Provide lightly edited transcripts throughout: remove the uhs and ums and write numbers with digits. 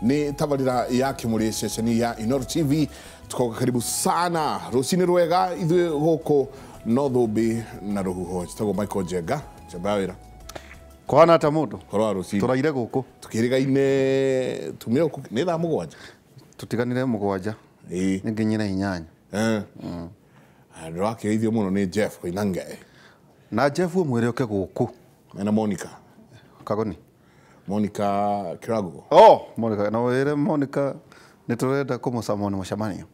Nĩ tabarĩra ya Kĩmũrĩ ceceni ya Inooro TV. Tukoga karibu sana rũcinĩ rwega ithuĩ gũkũ no thũmbĩ na rũhuho. Njĩtagwo Michael Njenga, njamba ya wĩra. Kũhana atĩa mũndũ? Ũhoro wa rũcinĩ. Tũraire gũkũ. Tukĩrĩgaine tumire gũkũ nĩ thaa 7. Tũtiganire 7. Ĩĩ. Nĩ nginyire 8. Andũ akĩgeithio mũno nĩ Jeff Koinange. Na Jeff ũmwĩre ũke gũkũ. Na Monica. Kagoni. Monica Kirago. Oh, Monica. Na wĩre Monica nĩ tũrenda kũmũcamwo mũcemanio.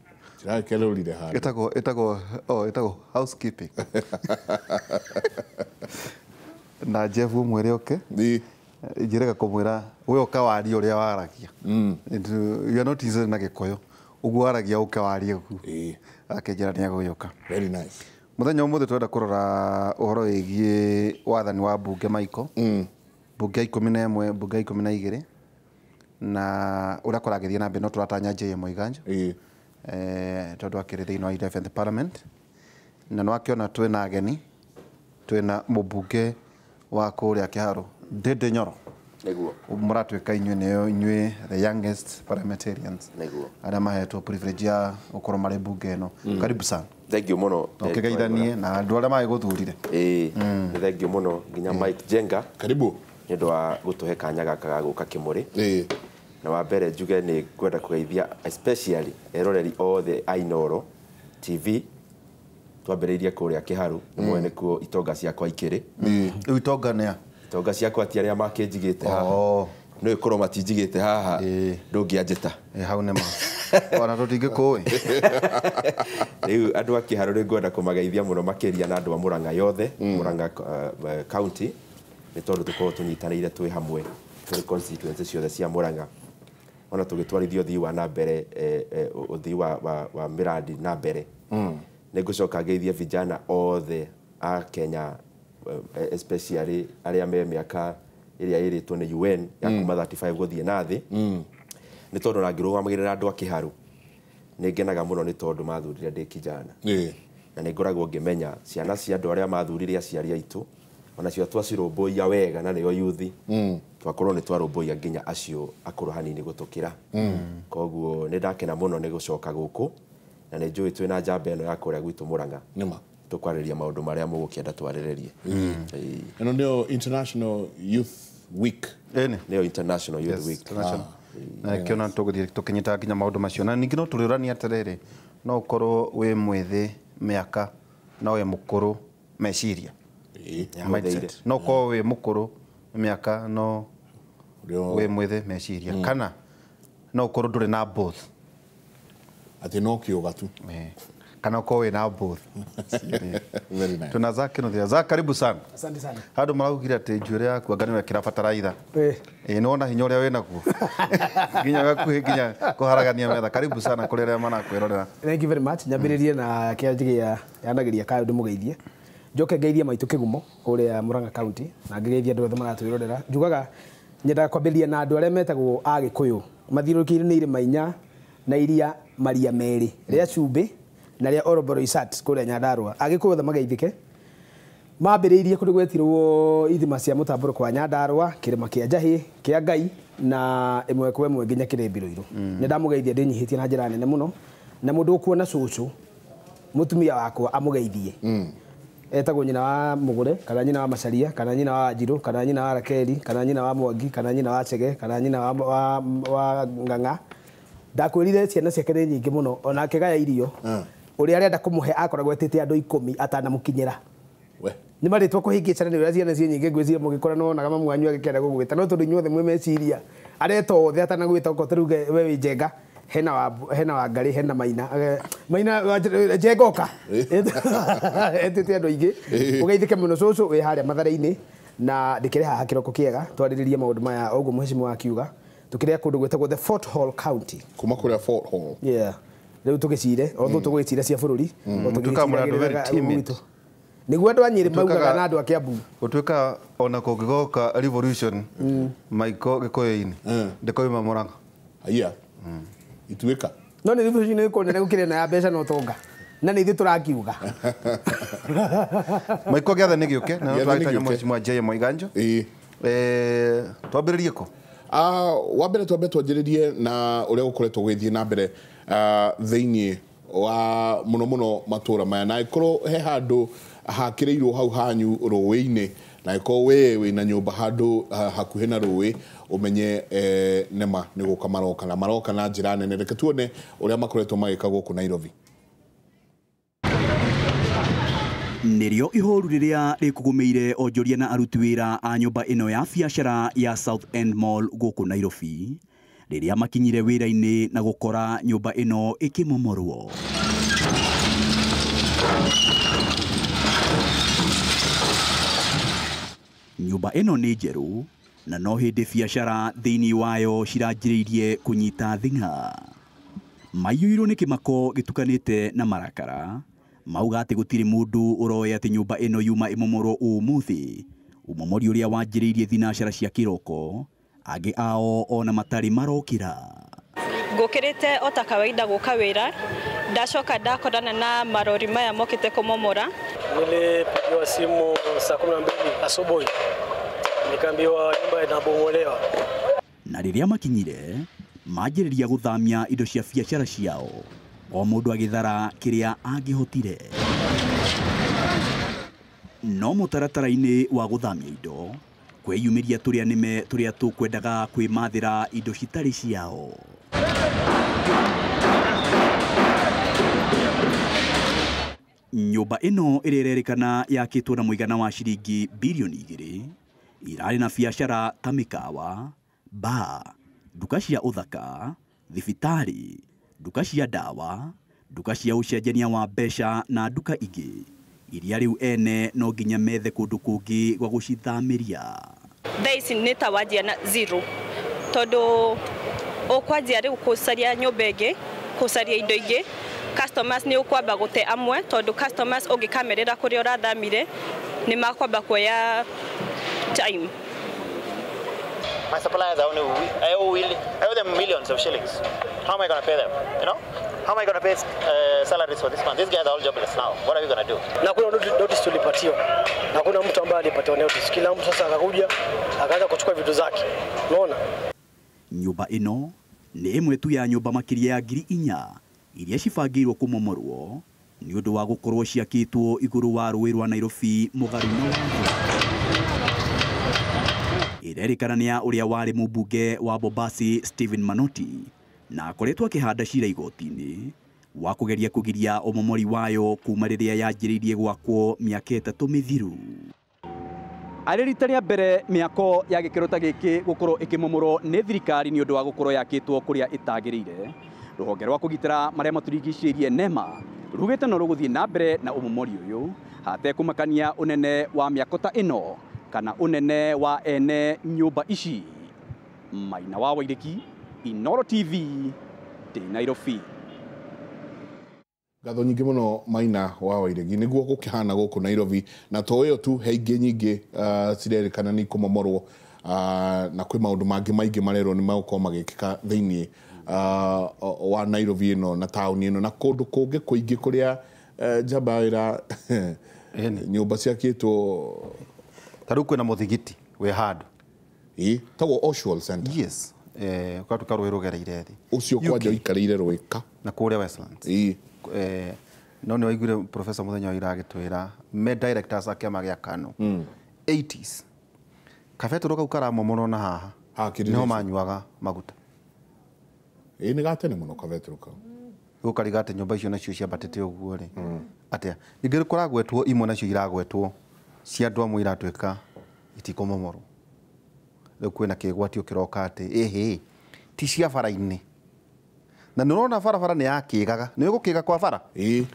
Kĩrakerũrire handũ. Ĩtagwo housekeeping. Na Jeff ũmwĩre ũke. Ĩĩ. Njĩrega kũmwĩra we ũka warie ũrĩa waragia. You are not easy na Gĩkũyũ. Ũguo waragia ũke warie ũguo. Ĩĩ. Akĩnjĩra nĩ egũgĩũka. Very nice. Mũthenya ũmũthĩ tũrenda kũrora ũhoro wĩgiĩ wathani wa mbunge Michael. Mbunge ya 11, mbunge ya 12 na ũrĩa kũragĩthiĩ na mbere no tũratanya J.M. Waiganjo. Ĩĩ. Tondũ akĩrĩ thĩinĩ wa 11th Parliament. Na nĩwakĩona twĩna ageni, twĩna mũmbunge wa kũrĩa Kĩharũ, Ndindi Nyoro. Nĩguo. Mũratuĩka inyuĩ nĩo inyuĩ the youngest parliamentarians. Nĩguo. Arĩa mahetwo privilege ya gũkorwo marĩ mbunge ĩno. Karibu sana. Thank you mũno. Ũkĩgeithanie na andũ arĩa magĩgũthurire. Ĩĩ. Nĩ thank you mũno nginya Mike Njenga. Karibu. Nĩ ũndũ wa gũtũhe kanya gaka ga gũka Kĩmũrĩ. Ĩĩ. Na wa mbere njuge nĩ ngwenda kũgeithia especially eroreri othe a Inooro TV. Twambĩrĩirie kũrĩa Kĩharũ, nĩ mũĩ nĩkuo itonga ciakwa ikĩrĩ. Rĩu itonga nĩ a? Itonga ciakwa ti arĩa makĩnjigĩte haha. No ĩkorwo matinjigĩte haha, ndũngĩanjĩta. Hau nĩ ma. Ona tũtingĩkũĩ. Rĩu andũ a Kĩharũ nĩ ngwenda kũmageithia mũno makĩria na andũ a Mũrang'a yothe, Mũrang'a county, nĩ tondũ tũkoragwo tũnyitanĩire twĩ hamwe tũrĩ constituency ciothe cia Mũrang'a. Ona tũgĩtwarithia ũthii wa na mbere, ũthii wa mĩrandi na mbere. Nĩ ngũcoka ngeithie vijana othe a Kenya, especially arĩa me mĩaka ĩrĩa ĩrĩtwo nĩ UN ya kuma 35 gũthiĩ na thĩ. Nĩ tondũ ona ngĩrũgamagĩrĩra andũ a Kĩharũ, nĩ ngenaga mũno nĩ tondũ mathurire ndĩ kijana. Na nĩ ngoragwo ngĩmenya ciana cia andũ arĩa mathurire aciari aitũ, onacio twacirũmbũiya wega na nĩo yuthi. Twakorwo nĩ twarũmbũiya nginya acio akũrũ hanini gũtũkĩra. Koguo nĩ ndakena mũno nĩ gũcoka gũkũ, na nĩ njũĩ twĩna njamba ĩno ya kũrĩa gwitũ Mũrang'a. Nĩma. Tũkwarĩrĩria maũndũ marĩa mũgũkĩenda twarĩrĩrie. Ĩno nĩyo International Youth Week. Ĩni. Nĩyo International Youth Week. International. Na kĩona tũgũthiĩ tũkĩnyitaga nginya maũndũ macio. Na ningĩ no tũrĩũrania atĩrĩrĩ, no ũkorwo wĩ mwĩthĩ mĩaka na wĩ mũkũrũ meciria. Mindset. No ũkorwo wĩ mũkũrũ mĩaka no wĩ mwĩthĩ meciria. Kana no ũkorwo ndũrĩ na both. Atĩ no kĩũga tu. Kana uko wĩ na both. Very nice. Tuna Zaki no Zaki, karibu sana. Asante sana. Handũ maraugire atĩ njuĩrĩ yaku anga nĩwe kĩra bataraitha. Nĩwona hinya ũrĩa wĩnaguo. Nginya gakuhĩ nginya kũharagania metha. Karibu sana kũrĩ arĩa marakwĩrorera. Thank you very much. Nyambĩrĩrie na kĩrĩa njigĩa yanageria kayo ndĩmũgeithie. Njoke ngeithie maitũ Kĩgumo kũrĩa Murang'a County na ngeithie andũ othe maratwĩrorera. Njugaga nyendaga kwambĩrĩria na andũ arĩa metagwo a Gĩkũyũ. Mathiũrũrũkĩirio nĩ irĩma inya na iria maria merĩ, rĩa Cumbĩ na rĩa Olboroisat kũrĩa Nyandarua. Agĩkũyũ othe mageithĩke. Mambĩrĩirie kũndũ gwetirwo ithima cia mũtambũrũko wa Nyandarua, kĩrĩma kĩa Njahĩ, kĩa Ngai na ĩmwe kwa ĩmwe nginya Kĩrĩmbi Rũirũ. Nĩ ndamũgeithia ndĩnyihĩtie na njĩra nene mũno, na mũndũ ũkuona cũcũ mũtumia wakwa amũgeithie. Etagwo nyina wa Mũgũre, kana nyina wa Macaria, kana nyina wa Njirũ, kana nyina wa Rakeli, kana nyina wa Mwangi, kana nyina wa Chege, kana nyina wa Ng'ang'a. Ndakwĩrire ciana ciake nĩ nyingĩ mũno, ona akĩgaya irio. Ũrĩa arenda kũmũhe akoragwo etĩte andũ 10 atanamũkinyĩra. We. Nĩ marĩtwa kũhĩngĩcana nĩ ũrĩa ciana ciĩ nyingĩ ngwĩciria mũgĩkora nĩ wonaga mamu wanyu agĩkĩenda gũgwĩta, no tondũ inyuothe mwĩ meciria areta othe atanagwĩta okorwo ta rĩu we wĩ Njenga, hena wa Ngarĩ, hena Maina. Maina, Njenga oka. Etĩte andũ aingĩ. Ũgeithĩke mũno cũcũ wĩ harĩa Mathare-inĩ, na ndĩkĩrĩ haha kĩroko kĩega twarĩrĩrie maũndũ maya ũguo mheshimiwa akiuga. Tukĩrĩa kũndũ gwĩtagwo the Fort Hall County. Kuma kũrĩa Fort Hall. Yeah. Rĩu tũgĩcire, although tũgũgĩcira cia bũrũri, o Tũkaga mũrĩ andũ very timid. Nĩguo andũ a Nyĩrĩ maugaga na andũ a Kiambu. Gũtuĩka ona kũngĩgoka revolution, Michael Gĩkũyũ-inĩ, ndĩkoima Mũrang'a. Haiya. Ituĩka. No nĩ revolution ĩkũ nene gũkĩra ĩno ya mbeca na ũtonga. Na nĩ ithuĩ tũrakiuga. Michael gĩathĩ nĩ gĩũke, na Gĩathĩ nĩ tũragĩtanya gĩũke. Mheshimiwa J.M. Waiganjo. Ĩĩ. Twambĩrĩrie kũ? Wa mbere twambe twanjĩrĩrie na ũrĩa gũkoretwo gũgĩthiĩ na mbere thĩinĩ wa mũno mũno matũra maya, na ĩkorwo he handũ hakĩrĩirwo hau hanyu rũĩ-inĩ, na ĩkorwo we wĩna nyũmba handũ hakuhĩ na rũĩ, ũmenye nema nĩ gũka maroka, na maroka na njĩra nene. Reke tuone ũrĩa makoretwo magĩka gũkũ Nairobi. Nĩrĩo ihoru rĩrĩa rĩkũgũmĩire onjoria na aruti wĩra a nyũmba ĩno ya biacara ya South End Mall gũkũ Nairobi, rĩrĩa makinyire wĩra-inĩ na gũkora nyũmba ĩno ĩkĩmomorwo. Nyũmba ĩno nĩ njerũ na no hĩndĩ biacara thĩinĩ wayo ciranjĩrĩirie kũnyita thing'a. Maiyũirwo nĩ kĩmako gĩtukanĩte na marakara, mauga atĩ gũtirĩ mũndũ ũroĩ atĩ nyũmba ĩno yuma ĩmomorwo ũmũthĩ, ũmomori ũrĩa wanjĩrĩirie thinacara cia kĩroko, angĩ ao ona matarĩ marokĩra. Ngũkĩrĩte o ta kawaida gũka wĩra, ndacoka ndakorana na marori maya mokĩte kũmomora. Nilipigiwa simu saa 12 asubuhi nikaambiwa nyumba inabomolewa. Na rĩrĩa makinyire manjĩrĩria gũthamia indo cia biacara ciao, o mũndũ agĩthara kĩrĩa angĩhotire. No mũtaratara-inĩ wa gũthamia indo kwĩyumĩria tũrĩa nĩme tũrĩa tũkwendaga kwĩmathĩra indo citarĩ ciao. Nyũmba ĩno ĩrĩa ĩrerĩkana yakĩtwo na mũigana wa ciringi birioni 2 irarĩ na biacara ta mĩkawa, bar, nduka cia ũthaka, thibitarĩ, nduka cia ndawa, nduka cia ũcenjania wa mbeca na nduka ingĩ iria rĩu ene no nginya methe kũndũ kũngĩ gwa gũcithamĩria. Thaa ici nĩ ta wanjia na zero, tondũ ũkwanjia rĩu gũcaria nyũmba ĩngĩ, gũcaria indo ingĩ. Customers nĩ ũkwamba gũte amwe, tondũ customers ũngĩkamerĩra kũrĩa ũrathamire nĩ makwamba kuoya time. My suppliers are only, I owe them millions of shillings. How am I going to pay them? You know? How am I going to pay salaries for this month? These guys are all jobless now. What are we going to do? Na kuna notice tulipatiwa. Na kuna mtu ambaye alipatiwa notice. Kila mtu sasa akakuja akaanza kuchukua vitu zake. Unaona? Nyumba ĩno nĩ ĩmwe tu ya nyũmba makĩria ya 4,000 iria cibangĩirwo kũmomorwo nĩ ũndũ wa gũkorwo ciakĩtwo igũrũ wa rũĩ rwa Nairobi mũgarũ na watho. Ĩrerĩkana nĩ ya ũrĩa warĩ mũmbunge wa Bombasi Stephen Manoti, na akoretwo akĩhanda cira igoti-inĩ wa kũgeria kũgiria ũmomori wayo kuma rĩrĩa yanjĩrĩirie gwakwo mĩaka 3 mĩthiru. Arĩ rita rĩa mbere mĩako ya gĩkĩro ta gĩkĩ gũkorwo ĩkĩmomorwo nĩ thirikari nĩ ũndũ wa gũkorwo yakĩtwo kũrĩa ĩtagĩrĩire. Rũhonge rwa kũgitĩra marĩa matũrigicĩirie NEMA rugĩte no rũgũthiĩ na mbere na ũmomori ũyũ hatekũmakania ũnene wa mĩako ta ĩno kana ũnene wa ene nyũmba ici. Maina wa Wairĩki, Inooro TV, ndĩ Nairobi. Ngatho nyingĩ mũno Maina wa Wairegi, nĩguo gũkĩhana gũkũ Nairobi, na to ĩyo tu, he ingĩ nyingĩ cirerĩkana nĩ ikũmomorwo, na kwĩ maũndũ mangĩ maingĩ marerwo nĩ magũkorwo magĩkĩka thĩinĩ wa Nairobi ĩno na taũni ĩno na kũndũ kũngĩ kũingĩ kũrĩa njamba wĩra nyũmba ciakĩtwo. Ta rĩu kwĩna mũthigiti wĩ handũ. Ĩ, tagwo Oswald Center. Yes. Ũgatuĩka rũĩ rũgereire thĩ. Ũcio kwanja ũikarĩire rũĩ ka. Na kũrĩa Westlands. Ĩ. No nĩ waiguire professor mũthenya wa ira agĩtwĩra me directors a kĩama gĩa KANU 80s kabetũrũ kau karamomorwo na haha nĩho manyuaga maguta. Ĩ, nĩ gatene mũno kabetũrũ kau. Gũkariga atĩ nyũmba icio nacio ciambatĩte ũguo rĩ. Atĩa ningĩ kũragwetwo imwe nacio iragwetwo cia andũ amwe iratuĩka itikũmomorwo. Rĩu kwĩna kĩgwatio kĩroka atĩ ĩhĩ ti cia bara-inĩ. Na nĩ ũrona barabara nĩ yakĩgaga, nĩ ũgũkĩga kwa bara?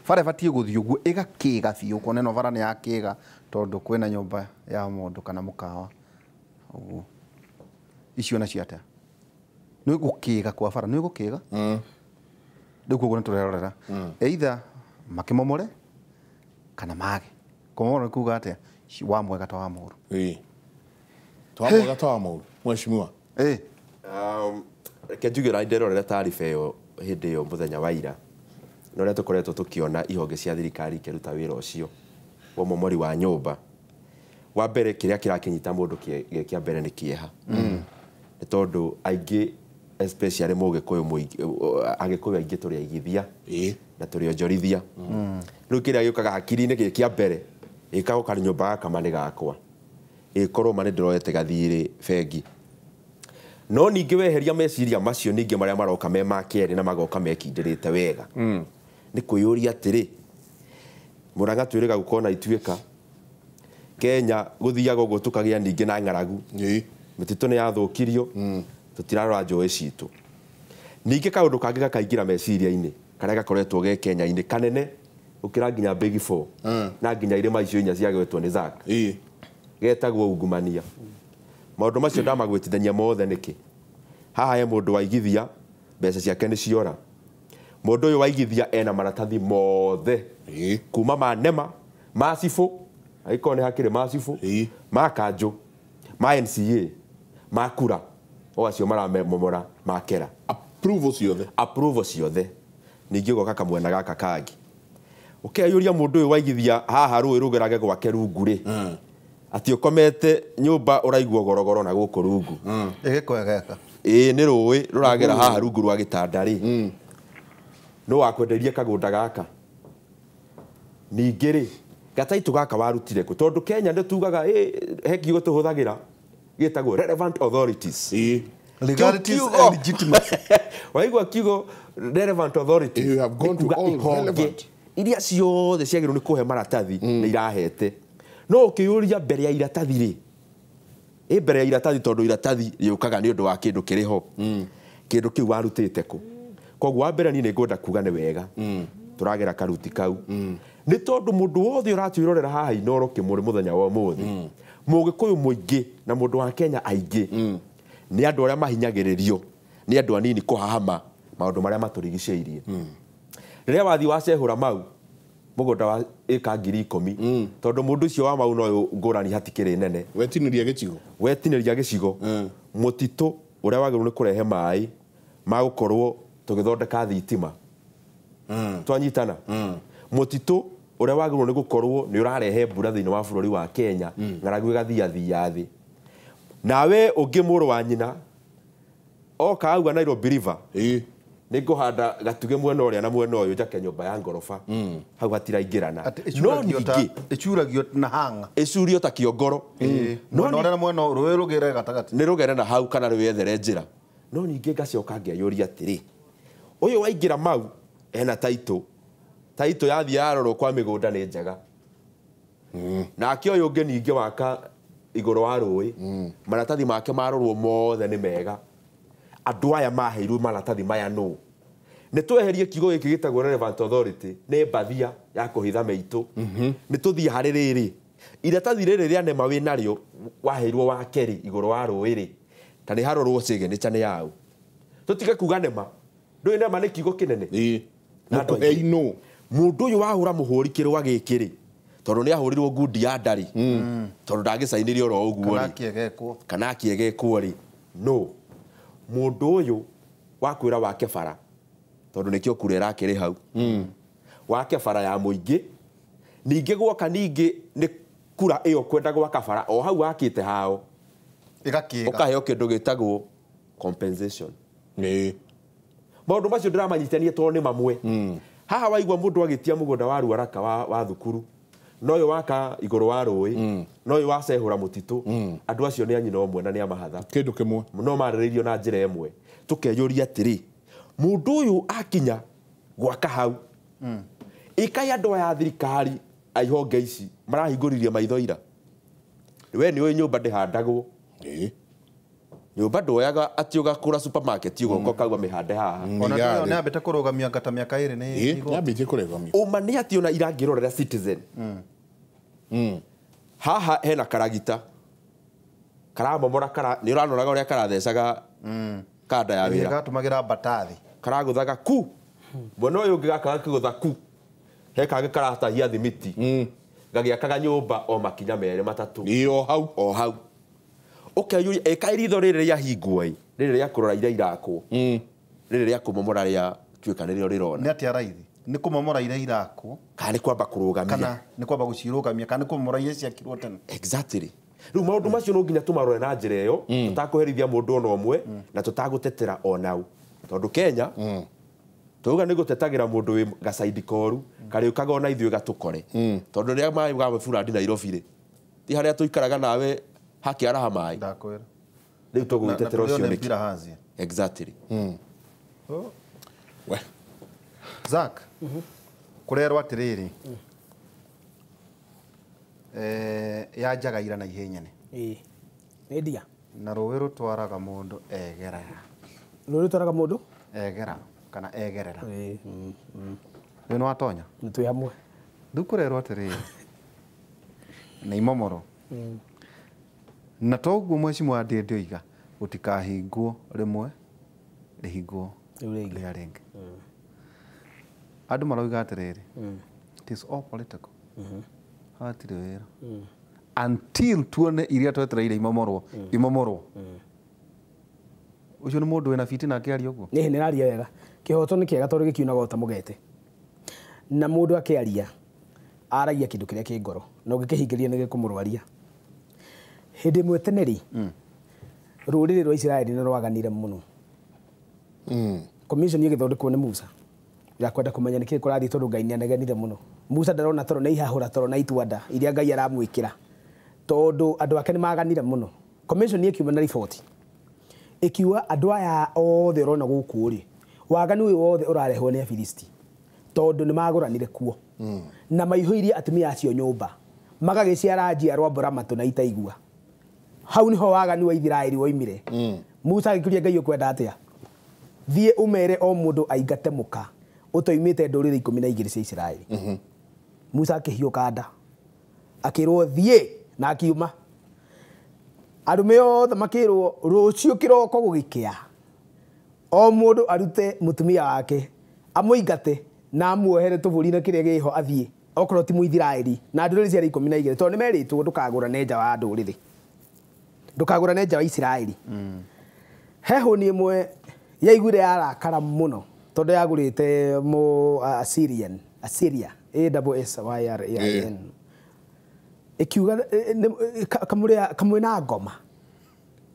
Bara ĩbatiĩ gũthiĩ ũguo ĩgakĩga biũ, ũkona ĩno bara nĩ yakĩga tondũ kwĩna nyũmba ya mũndũ kana mũkawa ũguo. Icio nacio atĩa? Nĩ ũgũkĩga kwa bara, nĩ ũgũkĩga? Rĩu koguo nĩ tũrerorera. Either makĩmomore kana mage. Kũmomora nĩ kuga atĩa? Wa mwega ta wa mũũru. Ta wa mwega ta wa mũũru, mheshimiwa. Reke njuge ũrĩa ndĩrorera taariba ĩyo hĩndĩ ĩyo mũthenya wa ira, na ũrĩa tũkoretwo tũkĩona ihonge cia thirikari ikĩruta wĩra ũcio wa ũmomori wa nyũmba. Wa mbere kĩrĩa kĩrakĩnyita mũndũ gĩ kĩa mbere nĩ kĩeha. Nĩ tondũ aingĩ especially mũgĩkũyũ mũingĩ agĩkũyũ aingĩ tũrĩ aigithia na tũrĩ onjorithia. Rĩu kĩrĩa gĩũkaga hakiri-inĩ gĩ kĩa mbere gĩkagoka nyũmba gaka ma nĩ gakwa, ĩkorwo ma nĩ ndĩroete gathirĩ bengi. No ningĩ weheria meciria macio ningĩ marĩa maroka me ma kerĩ na magoka mekindĩrĩte wega, nĩ kwĩyũria atĩrĩ, Murang'a twĩrĩga gũkorwo na ituĩka, Kenya gũthiaga ũguo tũkagĩa ningĩ na ng'aragu, mĩtitũ nĩ yathũkirio, tũtirarora njũĩ citũ. Ningĩ kaũndũ kangĩ gakaingĩra meciria-inĩ karĩa gakoretwo ge Kenya-inĩ kanene gũkĩra nginya Big Four na nginya irĩma icio inya ciagwetwo nĩ Zack, getagwo ungumania. Maũndũ macio ndamagwĩtithania mothe nĩkĩ? Haha he mũndũ waigithia mbeca ciake nĩ ciora. Mũndũ ũyũ waigithia ena maratathi mothe kuma ma NEMA, ma cibũ, angĩkorwo nĩ hakĩrĩ ma cibũ, ma kanjũ, ma NCA, ma kura, o acio maramomora makera approval ciothe, approval ciothe. Ningĩ ũgoka kamwena gaka kangĩ ũkeyũria mũndũ ũyũ waigithia haha rũĩ rũgerage gwake rungu rĩ, atĩ ũkomete nyũmba ũraigua gorogoro na gũkũ rungu ĩgĩkwegeka, ĩĩ nĩ rũĩ rũragera haha rungu rwa gĩtanda rĩ, no wakwenderie kagũnda gaka. Ningĩ rĩ, gataitũ gaka warutire kũ? Tondũ Kenya nĩ tugaga he kiugo tũhũthagĩra gĩtagwo relevant authorities, legalities and legitimacy. Waigua kiugo relevant authorities, you have gone to all relevant iria ciothe ciagĩrĩirwo nĩ kũhe maratathi nĩ irahete. No ũkĩyũria mbere ya iratathi rĩ, ĩ mbere ya iratathi, tondũ iratathi rĩũkaga nĩ ũndũ wa kĩndũ kĩrĩ ho, kĩndũ kĩu warutĩte kũ? Koguo wa mbere niĩ nĩ ngwenda kuga nĩ wega tũragera karuti kau, nĩ tondũ mũndũ wothe ũratwĩrorera haha Inooro kĩmũrĩ mũthenya wa ũmũthĩ, mũgĩkũyũ mũingĩ na mũndũ wa Kenya aingĩ nĩ andũ arĩa mahinyagĩrĩrio nĩ andũ anini kũhahama maũndũ marĩa matũrigicĩirie. Rĩrĩa wathiĩ wacehũra mau mũgũnda wa ĩka 10,000, tondũ mũndũ ũcio wa mau no ngũrani hatikĩrĩ nene, wetinĩria gĩcigo, wetinĩria gĩcigo, mũtitũ ũrĩa wagĩrĩirwo nĩ kũrehe maĩ ma gũkorwo tũgĩthondeka thitima, twanyitana, mũtitũ ũrĩa wagĩrĩirwo nĩ gũkorwo nĩ ũrarehe mbura thĩinĩ wa bũrũri wa Kenya, ng'aragu ĩgathiathia thĩ. Nawe ũngĩ mũrũ wa nyina oka auga Nairobi River, nĩ ngũhanda gatugĩ mwena ũrĩa na mwena ũyũ njake nyũmba ya ngoroba, hau hatiraingĩrana. No ningĩ ĩcuragio na hanga, ĩcurio ta kĩongoro, mwena ũrĩa na mwena rũĩ rũgere gatagatĩ, nĩ rũgere na hau kana rwĩethere njĩra. No ningĩ ngacoka ngeyũria atĩrĩ, ũyũ waingĩra mau ena taitũ, taitũ yathiĩ yarorwo kwa mĩgũnda nĩ njega, nake ũyũ ũngĩ ningĩ waka igũrũ wa rũĩ, maratathi make marorwo mothe nĩ mega. Andũ aya maheirwo maratathi maya nũ? Nĩ tweherie kiugo gĩkĩ gĩtagwo relevant authority, nĩ mbathia ya kũhitha mĩitũ. Nĩ tũthiĩ harĩ rĩrĩ iratathi rĩrĩ rĩa NEMA wĩ narĩo waheirwo wa kerĩ igũrũ wa rũĩ rĩ, ta nĩ harorwo signature nĩ yau. Tũtige kuga NEMA, ndũĩ NEMA nĩ kiugo kĩnene. Mũndũ ũyũ wahũra mũhũri kĩrũa gĩkĩ rĩ, tondũ nĩ ahũrirwo ngundi ya ndari, tondũ ndagĩcainĩrio oro ũguo rĩ, kana akĩegekwo rĩ, no mũndũ ũyũ wakwĩra wake bara, tondũ nĩkĩo kura ĩrakĩrĩ hau, wake bara ya mũingĩ, ningĩ gwoka ningĩ nĩ kura ĩyo kwenda gwaka bara o hau wakĩte hao, ũkaheo kĩndũ gĩtagwo compensation. Maũndũ macio ndĩramanyitania tondũ nĩ mamwe. Haha waigua mũndũ agĩtia mũgũnda wa Ruaraka wa thukuru, no ũyũ waka igũrũ wa rũĩ, no ũyũ wacehũra mũtitũ, andũ acio nĩ a nyina ũmwe na nĩ a mahatha, kĩndũ kĩmwe, no marĩrĩirio na njĩra ĩmwe. Tũkeyũria atĩrĩ, mũndũ ũyũ akinya gwaka hau, ĩkai andũ aya a thirikari a ihonge ici marahingũririe maitho ira. We nĩ ũĩ nyũmba ndĩhandagwo, nyũmba ndwoyaga atĩ ũgakũra supermarket ũgoka ũkauga mĩhande haha. Ona nĩ ambĩte kũrũgamia ngata mĩaka ĩrĩ nĩ nĩambĩtie kũrũgamia. Ũma nĩ atĩ ona irangĩrorera Citizen, haha hena karagita karamomora, nĩ ũranoraga ũrĩa karathecaga kanda ya wĩra, gatũmagĩra mbatathi, karagũthaga ku mwena ũyũ ũngĩ gaka gakĩgũtha ku, he kangĩ karatahia thimiti, gagĩakaga nyũmba o makinya merĩ matatũ, o hau o hau. Ũkeyũria ĩka ritho rĩrĩ rĩahingwo ĩ, rĩrĩ rĩa kũrora iria irakwo, rĩrĩ rĩa kũmomora rĩa tuĩka nĩrĩo rĩrona. Nĩ atĩa raithi? Nĩ kũmomora iria irakwo, kana nĩ kwamba kũrũgamia, kana nĩ kwamba gũcirũgamia, kana nĩ kũmomora iria ciakirwo tene. Exactly. Rĩu maũndũ macio no nginya tũmarore na njĩra ĩyo, tũtakũherithia mũndũ ona ũmwe na tũtagũtetera onau. Tondũ Kenya tuuga nĩ gũtetagĩra mũndũ wĩ gacaidi koru karĩũkaga ona ithuĩ gatũkore. Tondũ rĩrĩa maĩ gamũburandi Nairobi rĩ, ti harĩa tũikaraga nawe hakĩaraha maĩ. Ndakwĩra. Rĩu tũgũgĩtetera ũcio nĩkĩ? Nĩkĩ? Exactly. We. Zack, kũrerwo atĩrĩrĩ, yanjaga ira na ihenya-nĩ. Ĩĩ. Nĩ ndia. Na rũĩ rũtwaraga mũndũ egera. Rũĩ rũtwaraga mũndũ? Egera kana egerera. Ĩĩ. Rĩu nĩ watonya? Nĩ twĩ hamwe. Rĩu kũrerwo atĩrĩrĩ, nĩ imomoro. Na toguo mheshimiwa Ndindi oiga gũtikahingwo rĩmwe rĩhingwo rĩrĩa rĩngĩ. Andũ marauga atĩrĩrĩ, it is all political. Hatirĩ wĩra. Until tuone iria twetereire imomorwo, imomorwo. Ũcio nĩ mũndũ wĩna fitina akĩaria ũguo? Nĩ nĩraria wega. Kĩhoto nĩ kĩega tondũ gĩkiunaga o ta mũgete. Na mũndũ akĩaria aragia kĩndũ kĩrĩa kĩ ngoro na ũngĩkĩhingĩria nĩ gĩkũmũrwaria. Hĩndĩ ĩmwe tene rĩ, rũrĩrĩ rwa Isiraeli nĩ rwaganire mũno. Commission ĩgĩthondekwo nĩ Musa ya kwenda kũmenya nĩkĩĩ kũrathiĩ tondũ Ngai nĩanegenire mũno. Musa ndarona toro nĩ ihahũra toro na itwanda iria Ngai aramwĩkĩra tondũ andũ ake nĩ maganire mũno. Commission ĩkiuma na riboti ĩkiuga andũ aya othe ũrona gũkũ rĩ, waganu ũyũ wothe ũrarehwo nĩ Afilisti tondũ nĩ magũranire kuo na maihũirie atumia acio nyũmba magagĩciara njiarwa mbũra matũ na itaigua. Hau niho waganu wa Isiraeli woimire. Musa agĩkĩũria Ngai ũkwenda atĩa? Thiĩ ũmere o mũndũ aingate mũka ũtoimĩte ndũrĩrĩ 12 cia Isiraeli. Musa akĩhiũka nda akĩrwo thiĩ na akiuma. Arũme othe makĩrwo rũciũ kĩroko gũgĩkĩa o mũndũ arute mũtumia wake amũingate na amuohere tũbũri na kĩrĩa gĩho athiĩ okorwo ti Mũisiraeli na ndũrĩrĩ ciarĩ 12 tondũ nĩmerĩtwo ndũkagũrane nja wa ndũrĩrĩ, ndũkagũrane nja wa Isiraeli. He hũni ĩmwe yaiguire yarakara mũno tondũ yagũrĩte mũ Assyrian, Assyria, A S S Y R A I N, ĩkiuga kamwe na ngoma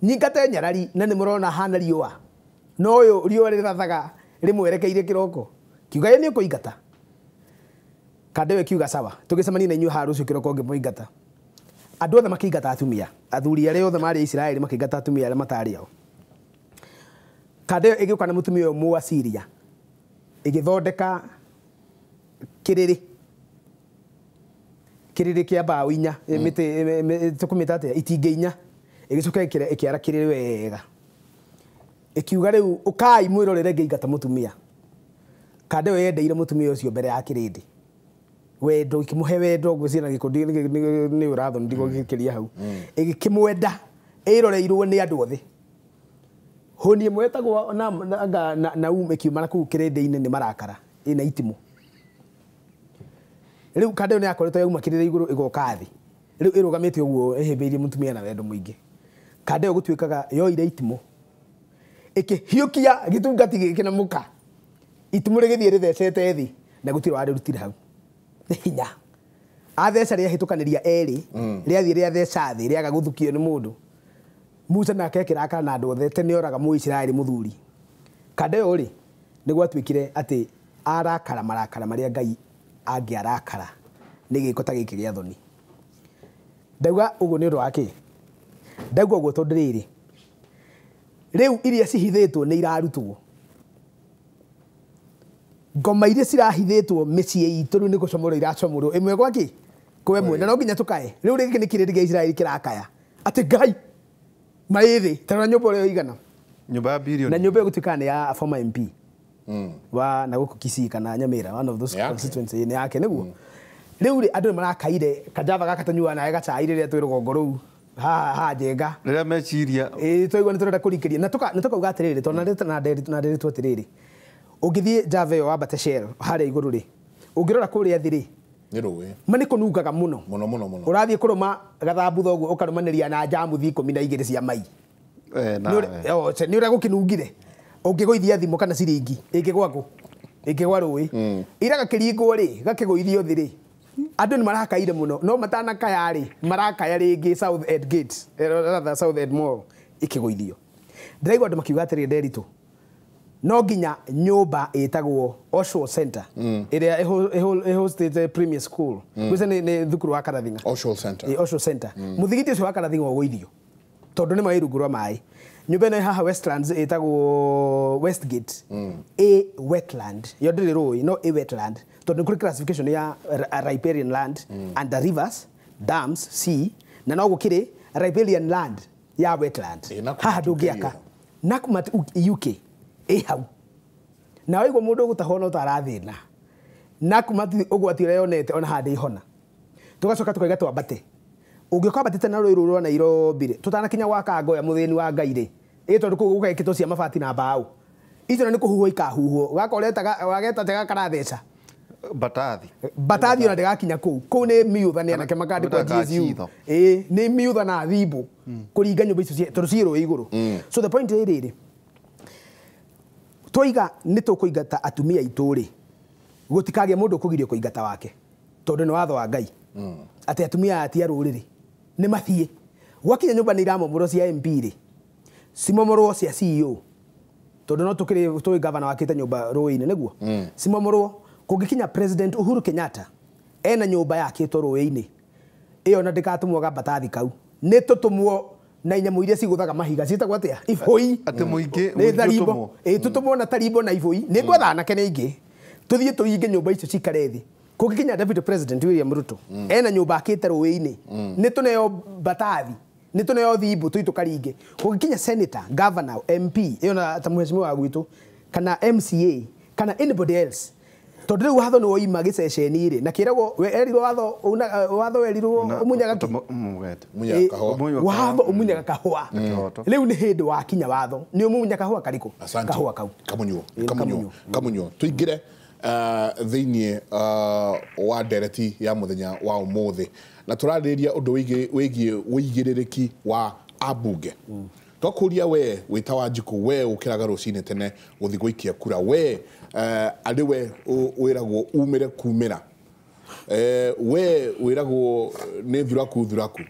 nyingate nyarari na nĩ mũrona hana riũa no ũyũ riũa rĩrathaga rĩmwerekeire kĩroko. Kiuga ye nĩ ũkũingata. Kanda ĩyo ĩkiuga sawa, tũgĩcemania na inyuĩ haha rũciũ kĩroko ngĩmũingata. Andũ othe makĩingata atumia, athuri arĩa othe marĩ Isiraeli makĩingata atumia arĩa matarĩ ao. Kanda ĩyo ĩgĩũka na mũtumia ũyũ Mũasiria ĩgĩthondeka kĩrĩrĩ, kĩrĩrĩ kĩa mbaũ inya, mĩtĩ tũkũmĩta atĩa, itingĩ inya, ĩgĩcoka ĩkĩara kĩrĩrĩ wega ĩkiuga rĩu ũkai mwĩrorere ngĩingata mũtumia. Kanda ĩyo yendeire mũtumia ũcio mbere ya kĩrĩndĩ wendo, ĩkĩmũhe wendo ngwĩciria na gĩkundi nĩ ũrathoni ndigũgĩkĩria hau, ĩgĩkĩmwenda ĩroreirwo nĩ andũ othe. Hũni ĩmwe ĩtagwo Naum ĩkiuma na kũu kĩrĩndĩ-inĩ nĩ marakara ĩna itimũ. Rĩu kanda ĩyo nĩ yakoretwo yauma kĩrĩndĩ igũrũ ĩgoka thĩ, rĩu ĩrũgamĩte ũguo ĩhĩmbĩirie mũtumia na wendo mũingĩ. Kanda ĩyo gũtuĩkaga yoire itimũ ĩkĩhiũkia gĩtungati gĩkĩ na mũka, itimũ rĩgĩthiĩ rĩthecete thĩ na gũtirĩ warĩrutire hau. Nĩ hinya atheca rĩahĩtũkanĩria erĩ, rĩathiĩ rĩatheca thĩ rĩaga gũthukio nĩ mũndũ. Musa nake akĩrakara na andũ othe tene oraga Mũisiraeli mũthuri. Kanda ĩyo rĩ nĩ gwatuĩkire atĩ arakara marakara marĩa Ngai angĩarakara nĩ gĩko ta gĩkĩ gĩa thoni. Ndauga ũguo nĩ ũndũ wa kĩ? Ndauga ũguo tondũ rĩrĩ, rĩu iria cihithĩtwo nĩ irarutwo. Ngoma iria cirahithĩtwo mĩciĩ itũ rĩu nĩ gũcomorwo iracomorwo ĩmwe gwa kĩ? Kwa ĩmwe, na no nginya tũkae. Rĩu gĩkĩ nĩ kĩrĩndĩ gĩa Isiraeli kĩrakaya atĩ Ngai marĩ thĩ, ta rora nyũmba ũrĩa ĩigana. Nyũmba ya bilioni. Na nyũmba ĩyo gũtuĩkaga nĩ ya former MP wa na gũkũ Kisii kana Nyamira, one of those constituency nĩ yake nĩguo. Rĩu rĩ andũ nĩ marakaire kajava gaka tũnyuaga nawe gacai rĩrĩa twĩ rũgongo rũu haha Njenga. Rĩrĩa meciria ĩĩ twaigua nĩ tũrenda kũrikĩria na tũkauga atĩrĩrĩ, tondũ na nderitwo atĩrĩrĩ, ũngĩthiĩ Java ĩyo wambate Shell harĩa igũrũ rĩ, ũngĩrora kũrĩa thĩ rĩ, nĩ rũĩ ma nĩ kũnungaga mũno mũno mũno mũno. Ũrathiĩ kũrũma gathambutha ũguo ũkarũmanĩria na njamuthi 12 cia mai. Nĩ ũrĩa gũkĩnungire ũngĩgũithia thimũ kana ciringi ĩngĩgwa kũ? Ĩngĩgwa rũĩ. Ira gakĩringwo rĩ, gakĩgũithio thĩ rĩ, Andũ nĩ marakaire mũno no matanakaya rĩ marakaya rĩngĩ South End Gate, rather South End Mall ikĩgũithio. Ndĩraigua andũ makiuga atĩrĩ Nderitu, no nginya nyũmba ĩtagwo Osho Center ĩrĩa ĩhostĩte Premier School. Gwĩcia nĩ thukuru wa Karathinga. Osho Center. Osho Center. Mũthigiti ũcio wa Karathinga ũgũithio tondũ nĩ maĩ rungu rwa maĩ. Nyũmba ĩno ĩ haha Westlands ĩtagwo Westgate. Ĩ wetland. Yo ndĩrĩ rũĩ no ĩ wetland tondũ nĩ kũrĩ classification ya riparian land under rivers, dams, sea na no gũkĩrĩ riparian land ya wetland. Haha ndũngĩaka. Nakumatt UK ĩ hau. Na waigua mũndũ ũgũtahwo no ta arathĩna. Nakumatt ũgwati ũrĩa yonete ona haha ndĩihona. Tũgacoka tũkaiga twambate. Ũngĩũka wambatĩte na rũĩ rũrũ rwa Nairobi rĩ, tũtanakinya gwa Kangoya mũthĩni wa Ngai rĩ, ĩ tondũ kũu gũgekĩtwo cia mabati na mbaũ. Icio nĩ kũhuhwo ikahuhwo. Ũgakora wageta tega karatheca. Batathi. Batathi ona ndĩgakinya kũu. Kũu nĩ miutha nĩ anake makandĩkwo GSU. Ĩ nĩ miutha na thimbo kũringa nyũmba icio tondũ ciĩ rũĩ igũrũ. So the point ĩ rĩrĩ, twoiga nĩ tũkũingata atumia aitũ rĩ, gũtikagĩe mũndũ ũkũgirio kũingata wake tondũ nĩ watho wa Ngai. Atĩ atumia aya ti a rũrĩrĩ nĩ mathiĩ. Gwakinya nyũmba nĩ iramomorwo cia MP rĩ, cimomorwo cia CEO tondũ no tũkĩrĩ tũĩ gavana wakĩte nyũmba rũĩ-inĩ nĩguo. Cimomorwo kũngĩkinya President Uhuru Kenyatta ena nyũmba yakĩtwo rũĩ-inĩ ĩyo na ndĩgatũmwo gambatathi kau, nĩ tũtũmwo na inyamũ iria cigũthaga mahiga ciĩtagwo atĩa? Ibũi. Atĩ mũingĩ nĩ tarimbo. Ĩ tũtũmwo na tarimbo na ibũi. Nĩ ngwetha anake nĩ aingĩ tũthiĩ tũinge nyũmba icio cikare thĩ. Kũngĩkinya Deputy President William Ruto ena nyũmba akĩte rũĩ-inĩ nĩ tũneo batathi, nĩ tũneo thimbo tũi tũkaringe. Kũngĩkinya senator, governor, MP ĩyo na ta mheshimiwa wa gwitũ kana MCA kana anybody else tondũ rĩu watho nĩ woima gĩceceni rĩ na kĩragwo erirwo watho watho werirwo ũmunyaga kĩ? Watho ũmunyaga kahũa. Rĩu nĩ hĩndĩ wakinya watho nĩ ũmunya kahũa karĩkũ? Kahũa kau kamunyuo kamunyuo kamunyuo. Tũingĩre thĩinĩ wa ndereti ya mũthenya wa ũmũthĩ na tũrarĩrĩria ũndũ wĩgiĩ ũigĩrĩrĩki wa ambunge. Twakũria we wĩta Wanjikũ, we ũkĩraga rũcinĩ tene gũthiĩ gũikia kura, we arĩ we wĩragwo umĩre kumĩra, we wĩragwo nĩ thuraku thuraku,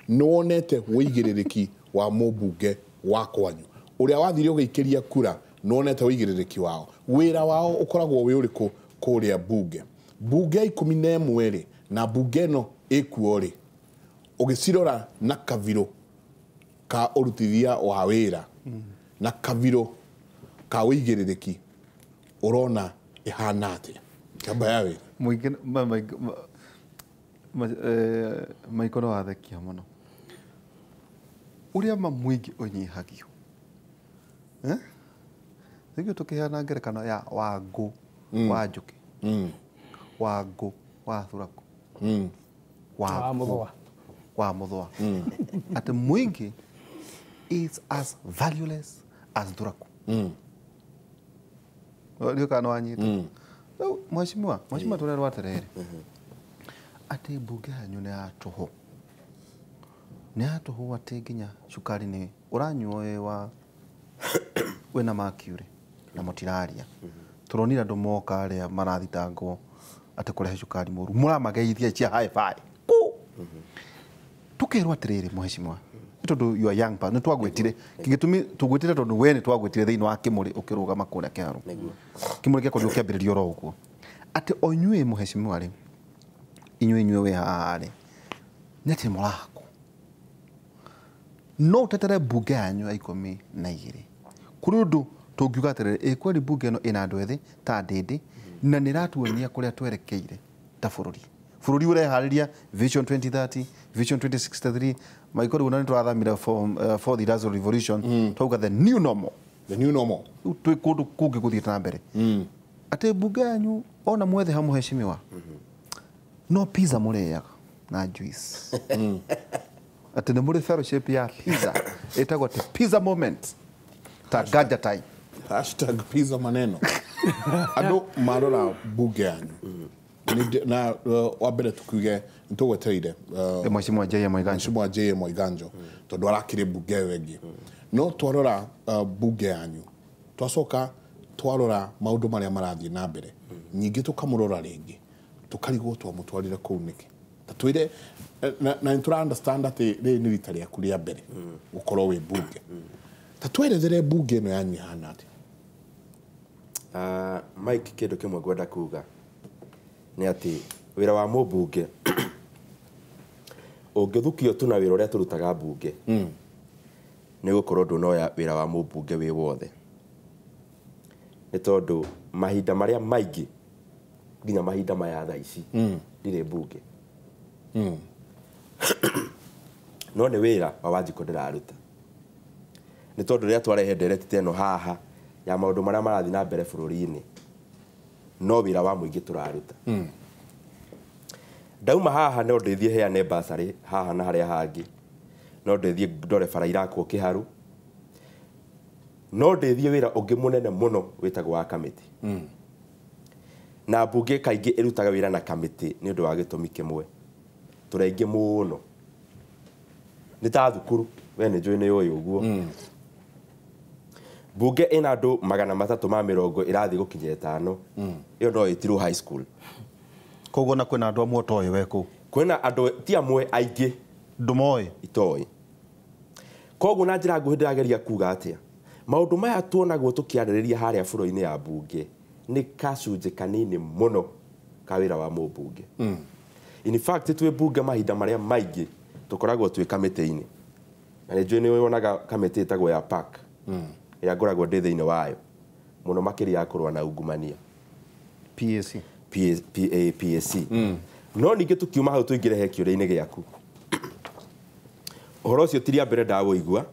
nĩ wonete ũigĩrĩrĩki wa mũmbunge wa kwanyu ũrĩa wathire ũgĩikĩria kura, nĩ wonete ũigĩrĩrĩki wao, wĩra wao ũkoragwo wĩ ũrĩkũ kũrĩa bunge? Bunge ya 11 rĩ na bunge ĩno ĩkuo rĩ, ũgĩcirora na kabirũ ka ũrutithia wa wĩra na kabirũ ka ũigĩrĩrĩki ũrona ĩhana atĩa? Kĩamba ya wĩra mũingĩ maiko no wathekia mũno ũrĩa ma mũingĩ ũnyihagio. Nĩguo tũkĩheana ngerekano ya Wangũ wa Njũkĩ, Wangũ wa Thuraku, wa Mũthũa, wa Mũthũa, atĩ mũingĩ is as valueless as Thuraku. Ndio kana wanyita. Rĩu mheshimiwa, mheshimiwa tũrerwo atĩrĩrĩ atĩ mbunge yanyu nĩ ya tũhũ, nĩ ya tũhũ atĩ nginya cukari nĩ ũranyuo wĩ wa wĩna mercury na mũtiraria. Tũronire andũ moka arĩa marathitangwo atĩ kũrehe cukari mũru, mũramageithia cia hi-fi. Tũkerwo atĩrĩrĩ mheshimiwa, tondũ you are young person, nĩ twagwĩtire kĩgĩtũmi tũgwĩtire tondũ we nĩ twagwĩtire thĩinĩ wa kĩmũrĩ ũkĩrũgama kũrĩa kĩharo kĩmũrĩ gĩakorirwo kĩambĩrĩrio oro ũguo atĩ o inyuĩ mheshimiwa rĩ, inyuĩ inyuĩ wĩ haha rĩ, nĩ atĩ mũrakũ no ũtetere mbunge yanyu ya 12 kũrĩ ũndũ tũngiuga atĩrĩrĩ, ĩ kweli mbunge ĩno ĩna andũ ethĩ ta Ndĩndĩ na nĩ ĩratuonia kũrĩa twerekeire ta bũrũri. Bũrũri ũreharĩria Vision 2030, Vision 2063, maiko rĩu na nĩ tũrathamire for the Industrial Revolution, twauga the new normal. The new normal. Rĩu twĩ kũndũ kũngĩ gũthiĩte na mbere. Atĩ mbunge yanyu ona mwethe ha mheshimiwa, no pizza mũrĩaga na juice. Atĩ nĩ mũrĩ fellowship ya pizza ĩtagwo atĩ pizza moment ta ganja time. Hashtag pizza maneno. Andũ marora mbunge yanyu na wa mbere tukiuge nĩtũgwetereire Mheshimiwa J.M. Waiganjo, Mheshimiwa J.M. Waiganjo tondũ arakĩrĩ mbunge ĩyo ĩngĩ. No twarora mbunge yanyu twacoka twarora maũndũ marĩa marathiĩ na mbere, nyingĩ tũkamũrora rĩngĩ Tukarigwo twamutwarire kuu niki. Ta twire na ntura understand ati riri ni rita riaku ria mbere gukorwo wi bunge. Ta twerethere bunge ino yanyu ihana atia? Mike, kindu kimwe ngwenda kuga ni ati wira wa mubunge ungithukio tu na wira uria turutaga bunge ni gukorwo ndunoya wira wa mubunge wi wothe, ni tondu mahinda maria maingi nginya mahinda maya thaa ici ndirĩ bunge. No nĩ wĩra wa Wanjikũ ndĩraruta, nĩ tondũ rĩrĩa twarehe ndereti ta ĩno haha ya maũndũ marĩa marathiĩ na mbere bũrũri-inĩ, no wĩra wa mũingĩ tũraruta. Ndauma haha no ndĩthiĩ heane bursary haha na harĩa hangĩ, no ndĩthiĩ ndore bara irakwo Kĩharu, no ndĩthiĩ wĩra ũngĩ mũnene mũno wĩtagwo wa kamĩtĩ. Na bunge kaingĩ ĩrutaga wĩra na kamĩtĩ nĩ ũndũ wa gĩtũmi kĩmwe, tũrĩ aingĩ mũno. Nĩ ta thukuru, we nĩ njũĩ nĩ ũĩ ũguo. Bunge ĩna andũ 350 ĩrathiĩ gũkinya 5, ĩyo no ĩtirwo high school. Koguo na kwĩna andũ amwe ũtoĩ we kũu? Kwĩna andũ ti amwe aingĩ ndũmoĩ itoĩ. Koguo na njĩra nguhĩ ndĩrageria kuga atĩa, maũndũ maya tuonagwo tũkĩarĩrĩria harĩa bũrũri-inĩ ya bunge nĩ gacunjĩ kanini mũno ka wĩra wa mũmbunge. In fact twĩ bunge mahinda marĩa maingĩ tũkoragwo twĩ kamĩtĩ-inĩ, na nĩ njũĩ nĩ wonaga kamĩtĩ ĩtagwo ya PAC ĩrĩa ngoragwo ndĩ thĩinĩ wayo mũno makĩria ya kũrũa na ungumania, PAC. PAC. No ningĩ tũkiuma hau tũingĩre he kĩũria-inĩ gĩaku, ũhoro ũcio ti rĩa mbere ndawũigua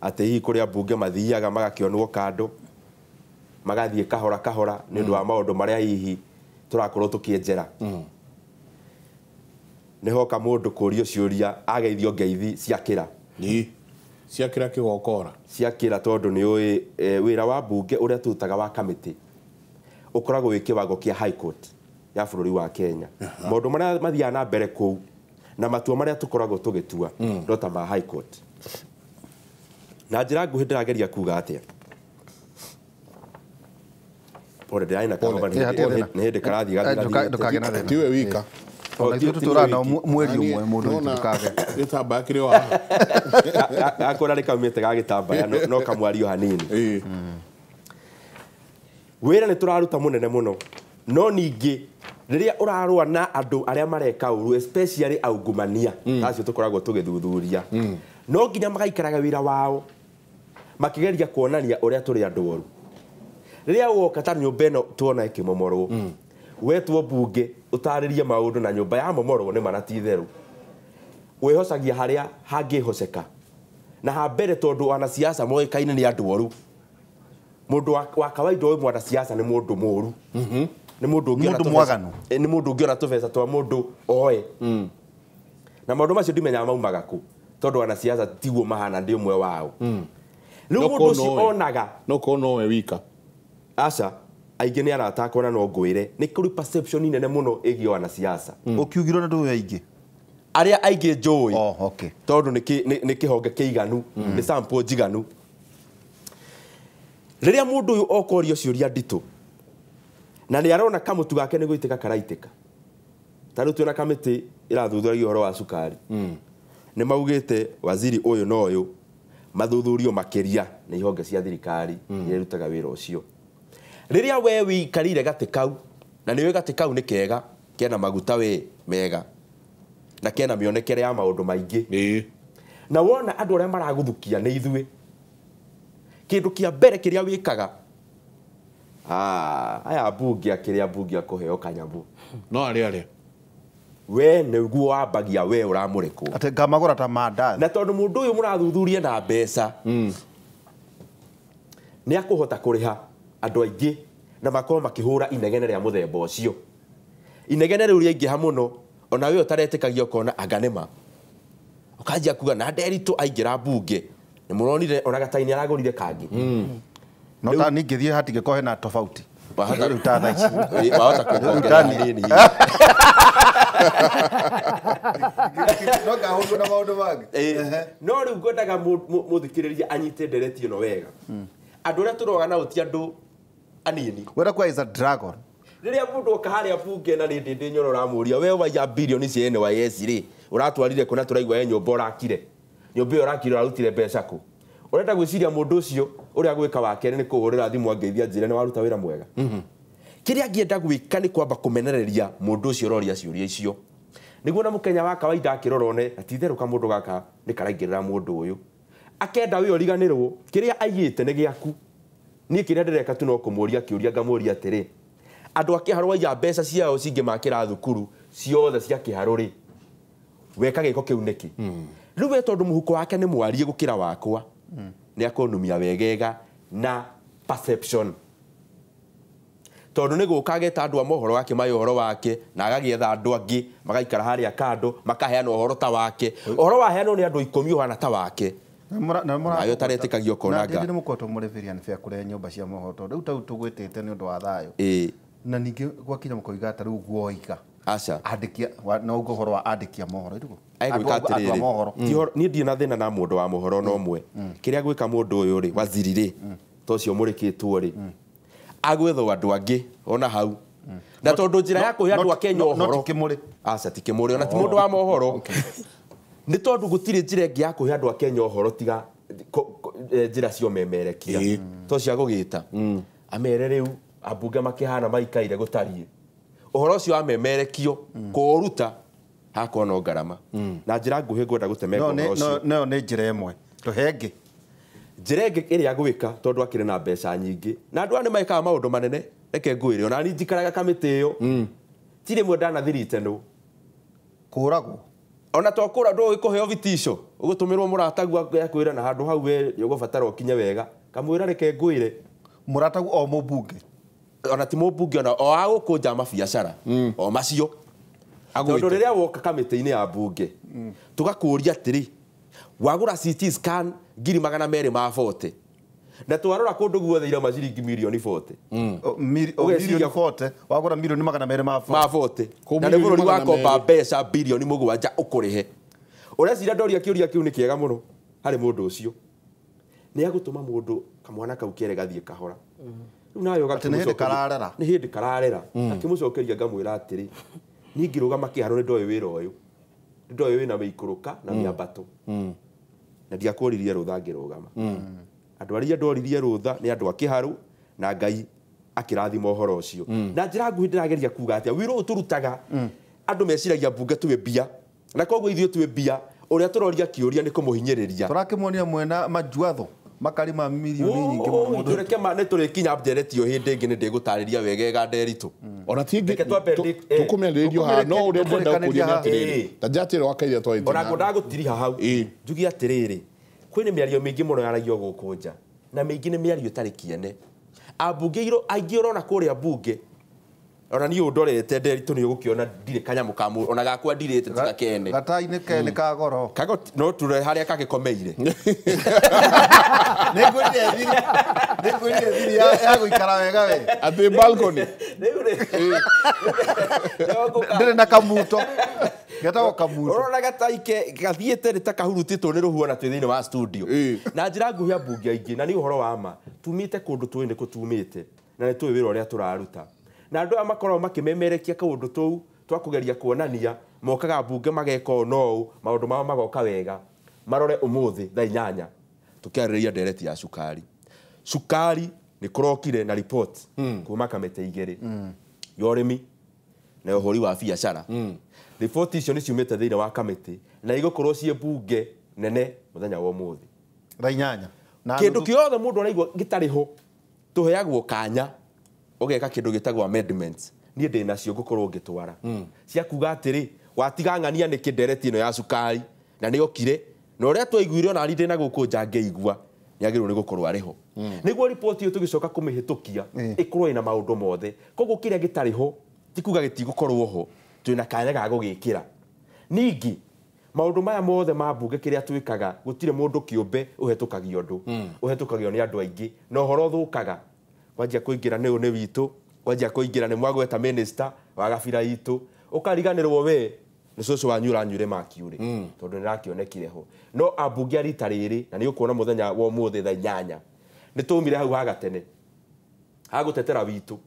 atĩ hihi kũrĩa mbunge mathiaga magakĩonwo kando, magathiĩ kahora kahora nĩ ũndũ wa maũndũ marĩa hihi tũrakorwo tũkĩenjera. Nĩ hoka mũndũ kũrio ciũria ageithio ngeithi ciakĩra. Ciakĩra kĩgokora. Ciakĩra tondũ nĩ ũĩ wĩra wa mbunge ũrĩa tũrutaga wa kamĩtĩ ũkoragwo wĩ kĩwango kĩa High Court ya bũrũri wa Kenya. Maũndũ marĩa mathiaga na mbere kũu na matua marĩa tũkoragwo tũgĩtua no ta ma High Court. Na njĩra nguhĩ ndĩrageria kuga atĩa, pole ndĩrarĩ na kahoma nĩ hĩndĩ karathiĩ gathiĩ. Tiwe wika. Ona ithuĩ tũtũraga nao mweri ũmwe mũndũ witũ ndũkage. Gĩtambaya kĩrĩ o haha. Gakora nĩ kaumĩte ga gĩtambaya no kamwario hanini. Wĩra nĩ tũraruta mũnene mũno, no ningĩ rĩrĩa ũrarũa na andũ arĩa mareka ũru, especially aungumania acio tũkoragwo tũgĩthuthuria, no nginya magaikaraga wĩra wao makĩgeria kuonania ũrĩa tũrĩ andũ oru. Rĩrĩa woka ta nyũmba ĩno tuona ĩkĩmomorwo, wetwo mbunge ũtarĩrie maũndũ na nyũmba ya momorwo nĩ mana ti itherũ, wĩhocagia harĩa hangĩhoceka na ha mbere, tondũ wanasiasa moĩkaine nĩ andũ oru. Mũndũ wa kawaida ũyũ mwanasiasa nĩ mũndũ mũru, nĩ mũndũ ũngĩona mwaganu, nĩ mũndũ ũngĩona tũbeca twa mũndũ oe. Na maũndũ macio ndimenyaga maumaga kũ, tondũ wanasiasa tiguo mahana, ndĩ ũmwe wao. Rĩu mũndũ ũcio onaga no korwo nowe wika. Aca, aingĩ nĩ arata akwa na no ngwĩre nĩ kũrĩ perception nene mũno ĩgiĩ wanasiasa. Ũkiugirwo nĩ ndũĩ aingĩ? Arĩa aingĩ njũĩ. Oh, okay. Tondũ nĩ kĩhonge kĩiganu, nĩ sample njiganu. Rĩrĩa mũndũ ũyũ okorio ciũria nditũ na nĩ arona kamũtu gake nĩ gũitĩka karaitĩka, ta rĩu twĩna kamĩtĩ ĩrathuthuragia ũhoro wa cukari, nĩ maugĩte waziri ũyũ na ũyũ mathuthurio makĩria nĩ ihonge cia thirikari iria irutaga wĩra ũcio. Rĩrĩa we wĩikarĩire gatĩ kau, na nĩũĩ gatĩ kau nĩ kega, kena maguta we mega na kena mĩonekere ya maũndũ maingĩ, na wona andũ arĩa maragũthukia nĩ ithuĩ, kĩndũ kĩa mbere kĩrĩa wĩkaga, aya mbunge akĩrĩa mbunge akũheo kanyamũ no arĩa arĩa we nĩguo wambagia we ũramũrĩkwo atĩ ngamagũra ta mandathi, na tondũ mũndũ ũyũ mũrathuthuria na mbeca nĩ akũhota kũrĩha andũ aingĩ na makorwo makĩhũra inegene rĩa mũthemba ũcio. Inegene rĩu rĩaingĩha mũno, ona we ũtaretĩkagia ũkona anga nĩma, ũkanjia kuga na Nderitũ aingĩra mbunge nĩ mũronire ona gataini aragũrire kangĩ. No ta ningĩthiĩ hatingĩkorwo hena tofauti. Rĩu ta thaa ici. Wahota kuongerera hanini. No ngahũthwo na maũndũ mangĩ. No rĩu ngwendaga mũthikĩrĩria anyite ndereti ĩno wega. Andũ arĩa tũroga nao ti andũ anini. Wenda kuga is a dragon. Rĩrĩa mũndũ oka harĩa bunge na nĩ ndĩ Nyoro ũramũria we waiya bilioni cia NYS rĩ ũratwarire kũ na tũraigua he nyũmba ũrakire nyũmba ĩyo ũrakire ũrarutire mbeca kũ ũrenda gwĩciria mũndũ ũcio ũrĩa gwĩka wa kerĩ nĩ kũhũrĩra thimũ angeithia njĩre nĩ waruta wĩra mwega. Kĩrĩa angĩenda gwĩka nĩ kwamba kũmenereria mũndũ ũcio ũroria ciũria icio nĩguo na mũkenya wa kawaida akĩrora one na ti itherũ kamũndũ gaka nĩ karaingĩrĩra mũndũ ũyũ akenda wĩ ũriganĩrwo kĩrĩa aiyĩte nĩ gĩaku. Niĩ kĩrĩa ndĩreka tu no kũmũria kĩũria ngamũria atĩrĩ andũ a Kĩharũ waiya mbeca ciao cingĩmakĩra thukuru ciothe cia Kĩharũ rĩ weka gĩko kĩu nĩkĩ? Rĩu we tondũ mũhuko wake nĩ mwarie gũkĩra wakwa nĩ akũnumia wegega na perception tondũ nĩ gũka ageta andũ a mohoro akĩmahe ũhoro wake na agagĩetha andũ angĩ magaikara harĩa kando makaheana ũhoro ta wake ũhoro waheanwo nĩ andũ 10 ũhana ta wake nayo ũtaretĩkagia ũkona nga nĩ mũkoretwo mũrĩ very unfair kũrĩa nyũmba cia mohoro tondũ rĩu tau tũgwĩtĩte nĩ ũndũ wa thayũ na ningĩ gwakinya mũkoiga ta rĩu guoiga aca andĩkia no ũguo ũhoro wa andĩki a mohoro rĩu egwĩka atĩrĩrĩ niĩ ndirĩ na thĩna na mũndũ wa mohoro no ũmwe kĩrĩa gwĩka mũndũ ũyũ rĩ waziri rĩ ta ũcio mũrĩkĩtwo rĩ agwethwo andũ angĩ ona hau na tondũ njĩra ya kũhe andũ a Kenya ũhoro aca ti Kĩmũrĩ ona ti mũndũ wa mohoro nĩ tondũ gũtirĩ njĩra ĩngĩ ya kũhe andũ a Kenya ũhoro tiga njĩra cia ũmemerekia to cia gũgĩta amere rĩu ambunge makĩhana maikaire gũtariĩ ũhoro ũcio wamemerekio kũũruta hakorwo no ngarama na njĩra nguhĩ ngwenda gũtemenga ũhoro ũcio no nĩ njĩra ĩmwe tũhe ĩngĩ njĩra ĩngĩ ĩrĩa gwĩka tondũ akĩrĩ na mbeca nyingĩ na andũ aya nĩ mekaga maũndũ manene reke ngwĩre ona niĩ njikaraga kamĩtĩ ĩyo ti rĩmwe ndanathirite nũ kũragwo ona to kũra ndũgĩ kũheo vitisho ũgũtũmĩrwo mũrataguo akwĩra na handũ hau we nĩũgũbatara ũkinye wega kamwĩra reke ngwĩre mũrataguo o mũmbunge ona ti mũmbunge ona o agũkũnja mabiacara o macio tondũ rĩrĩa woka kamĩtĩ-inĩ ya mbunge tũgakũria atĩrĩ wagũra CT scan 240,000 na twarora kũndũ guothe irauma ciringi mirioni 40 milioni 40 wagũra milioni 240 na nĩ bũrũri wakomba mbeca bilioni 7 ũkũrĩhe ũreciria ndoria kĩũria kĩu nĩ kĩega mũno harĩ mũndũ ũcio nĩ agũtũma mũndũ kamwana kau kere gathiĩ kahora rĩu nawe ũgakĩmũcokeria nĩ hĩndĩ kararera akĩmũcokeria ngamwĩra atĩrĩ niĩ ngĩrũgama Kĩharũ nĩ ndoĩ wĩra ũyũ nĩ ndoĩ wĩna mĩikũrũka na mĩambato na ndiakũririe rũtha ngĩrũgama andũ arĩa ndoririe rũtha nĩ andũ a Kĩharũ na Ngai akĩrathima ũhoro ũcio na njĩra nguhĩ ndĩrageria kuga atĩa wĩra ũyũ tũrutaga andũ meciragia mbunge twĩ mbia na koguo ithuĩ twĩ mbia ũrĩa tũroria kĩũria nĩ kũmũhinyĩrĩria tũrakĩmuonia mwena majuatho makarima milioni nyingĩ mũno tũreke ma nĩ tũrĩkinya ndereti ĩyo hĩndĩ ĩngĩ nĩ ndĩgũtarĩria wegega Nderitũ ona ti tũkũmĩarĩrĩrio haha no ũrĩa ndĩrenda gũkũria nĩ atĩrĩrĩ ta njatĩrĩ wakaire twaĩte ona ngwendaga gũtiriha hau njuge atĩrĩrĩ kwĩna mĩario mĩingĩ mũno yaragio gũkũ nja na mĩingĩ nĩ mĩario ĩtarĩ kĩene ambunge aingĩ ũrona kũrĩa mbunge ona niĩ ũndorete Nderitũ nĩ ũgũkĩona ndirĩ kanyamũ ka mũndũ ona gakwa ndirĩte tiga kene gatai-inĩ ke nĩ ka goro kago no tũrore harĩa kagĩkomeire nĩngwĩrire thiri ya gũikara wega we atĩ balcony ndĩrĩ na kamuto getagwo kamuto ũrona gatai ke gathiĩte nĩ ta kahurutĩtwo nĩ rũhuho na twĩ thĩinĩ wa studio na njĩra nguhĩ ambunge aingĩ na nĩ ũhoro wa ma tumĩte kũndũ tũĩ nĩ kũ tumĩte na nĩ tũĩ wĩra ũrĩa tũraruta na andũ aya makoragwo makĩmemerekia kaũndũ tũu twa kũgeria kuonania mokaga mbunge mageka ũũ na ũũ maũndũ mao magoka wega marore ũmũthĩ thaa 8 tũkĩarĩrĩria ndereti ya cukari cukari nĩ kũrokire na report kuma kamĩtĩ igĩrĩ ya ũrĩmi na ũhũri wa biacara riboti icio nĩ ciumĩte thĩinĩ wa kamĩtĩ na igũkorwo ciĩ mbunge nene mũthenya wa ũmũthĩ thaa 8 kĩndũ kĩothe mũndũ araigua gĩtarĩ ho tũheagwo kanya ũgeka kĩndũ gĩtagwo amendments niĩ ndĩ nacio ngũkorwo ngĩtwara cia kuga atĩrĩ watiga ng'ania nĩkĩ ndereti ĩno ya cukari na nĩ okire na ũrĩa twaiguire ona niĩ ndĩ na gũkũ nja ngĩigua nĩ agĩrĩirwo nĩ gũkorwo arĩ ho nĩguo riboti ĩyo tũgĩcoka kũmĩhĩtũkia ĩkorwo ĩna maũndũ mothe koguo kĩrĩa gĩtarĩ ho ti kuga gĩtigũkorwo ho twĩna kanya ga gũgĩkĩra ningĩ maũndũ maya mothe ma mbunge kĩrĩa twĩkaga gũtirĩ mũndũ kĩũmbe ũhetũkagio ũndũ ũhetũkagio nĩ andũ aingĩ na ũhoro ũthũkaga kwanjia kũingĩra nĩ ũyũ nĩ witũ kwanjia kũingĩra nĩ mwagweta minister wa gabira itũ ũkariganĩrwo we nĩ cũcũ wanyu ũranyuire makiurĩ tondũ nĩrakĩonekire ho no ambunge a rita rĩrĩ na nĩ ũkuona mũthenya wa ũmũthĩ thaa 8 nĩ twaumire hau hagatene hagũtetera witũ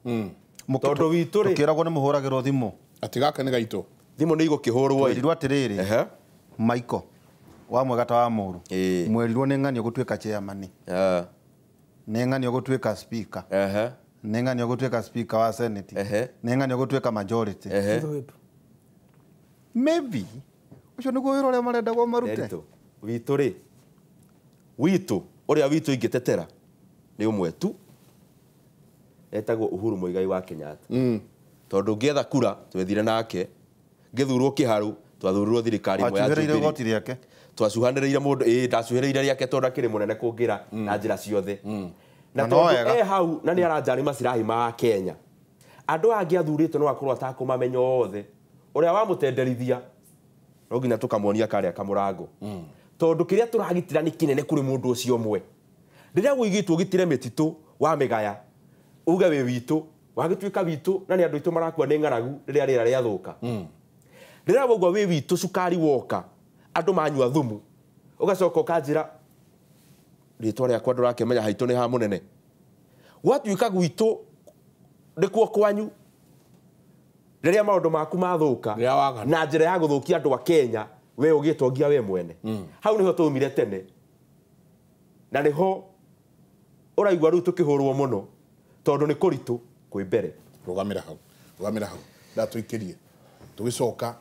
Tondũ witũ rĩ tukiragwo nĩ mũhũragĩrwo thimũ atĩ gaka nĩ gaitũ thimũ nĩ igũkĩhũrwo twerirwo atĩrĩrĩ Michael wa mwega ta wa mũru mwerirwo nĩ ng'ani ũgũtuĩka chairman, nĩ ng'ani ũgũtuĩka speaker, nĩ ng'ani ũgũtuĩka speaker wa senate, nĩ ng'ani ũgũtuĩka majority. Maybe ũcio nĩguo wĩra ũrĩa marendagwo marute. Witũ rĩ witũ ũrĩa witũ ingĩtetera nĩ ũmwe tu etagwo Uhuru Muigai wa Kenyatta. Tondũ ngĩetha kura twethire nake, ngĩthurwo kĩharu twathurirwo thirikari ĩmwe ya Jubilee igoti rĩake twacuhanĩrĩire mũndũ ndacuhĩrĩire rĩake tondũ akĩrĩ mũnene kũngĩra na njĩra ciothe. Na tondũ hau na nĩ aranjarĩ macirahi ma Kenya andũ angĩ athurĩtwo no akorwo atakũmamenya othe ũrĩa wamũtenderithia no nginya tũkamuonia karĩa kamũrango. Tondũ kĩrĩa tũragitĩra nĩ kĩnene kũrĩ mũndũ ũcio ũmwe. Rĩrĩa wũigĩtwo ũgitĩre mĩtitũ wa mĩgaya uge wĩ witũ wagĩtuĩka witũ na nĩ andũ aitũ marakua nĩ ng'aragu rĩrĩa rĩera rĩathũka. Rĩrĩa waugua wĩ witũ cukari woka andũ manyua thumu ũgacoka ũkanjĩra rĩtwa rĩakwa ndũrakĩmenya haitũ nĩ ha mũnene gwatuĩka gwitũ nĩkuo kwanyu rĩrĩa maũndũ maku mathũka na njĩra ya gũthũkia andũ a Kenya we ũgĩtongia we mwene. Hau nĩho twaumire tene na nĩho ũraigua rĩu tũkĩhũrwo mũno tondũ nĩ kũritũ kwĩ mbere. Rũgamĩra hau, rũgamĩra hau ndatũikĩrie tũgĩcoka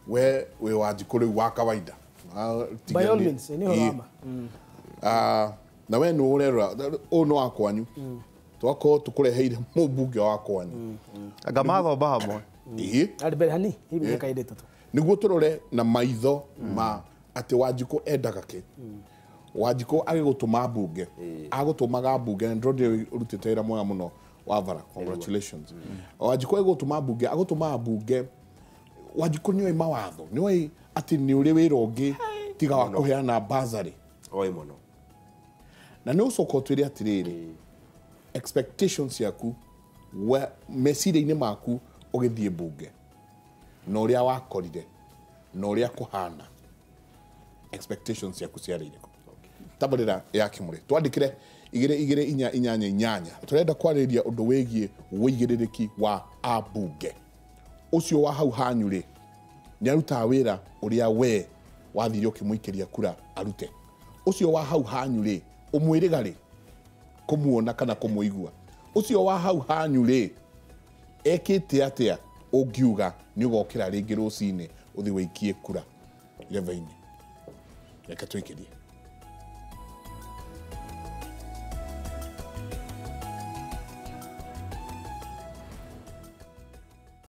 we wĩ Wanjikũ rĩu wa kawaida. By all means, nĩ ũhoro wa ma. Na we nĩ ũrerora ũyũ nĩ wa kwanyu twakorwo tũkũreheire mũmbunge wa kwanyu anga mathomba hamwe. Arĩ mbere hani hihi mĩaka ĩrĩ ĩtatũ nĩguo tũrore na maitho ma atĩ Wanjikũ endaga kĩ. Wanjikũ agĩgũtũma mbunge agũtũmaga mbunge na ndĩronire ũrutĩte wĩra mwega mũno wa bara, congratulations. Wanjikũ agĩgũtũma mbunge agũtũmaga mbunge Wanjikũ nĩoĩ mawatho nĩoĩ atĩ nĩ ũrĩ wĩra ũngĩ tiga wa kũheana bursary. Oĩ mũno. Na nĩ ũcoka ũtwĩre atĩrĩrĩ expectations ciaku meciria-inĩ maku ũgĩthiĩ mbunge na ũrĩa wakorire na ũrĩa kũhana expectations ciaku ciarĩ irĩkũ. Tabarĩra ya Kĩmũrĩ twandĩkĩre 2 2 4 8 8 tũrenda kwarĩrĩria ũndũ wĩgiĩ wũigĩrĩrĩki wa ambunge. Ũcio wa hau hanyu rĩ nĩ arutaga wĩra ũrĩa we wathire ũkĩmũikĩria kura arute. Ũcio wa hau hanyu rĩ ũmwĩrĩga rĩ kũmuona kana kũmũigua. Ũcio wa hau hanyu rĩ ekĩte atĩa ũngiuga nĩ ũgokĩra rĩngĩ rũcinĩ ũthiĩ wĩikie kura irebe-inĩ. Reke twĩkĩrie.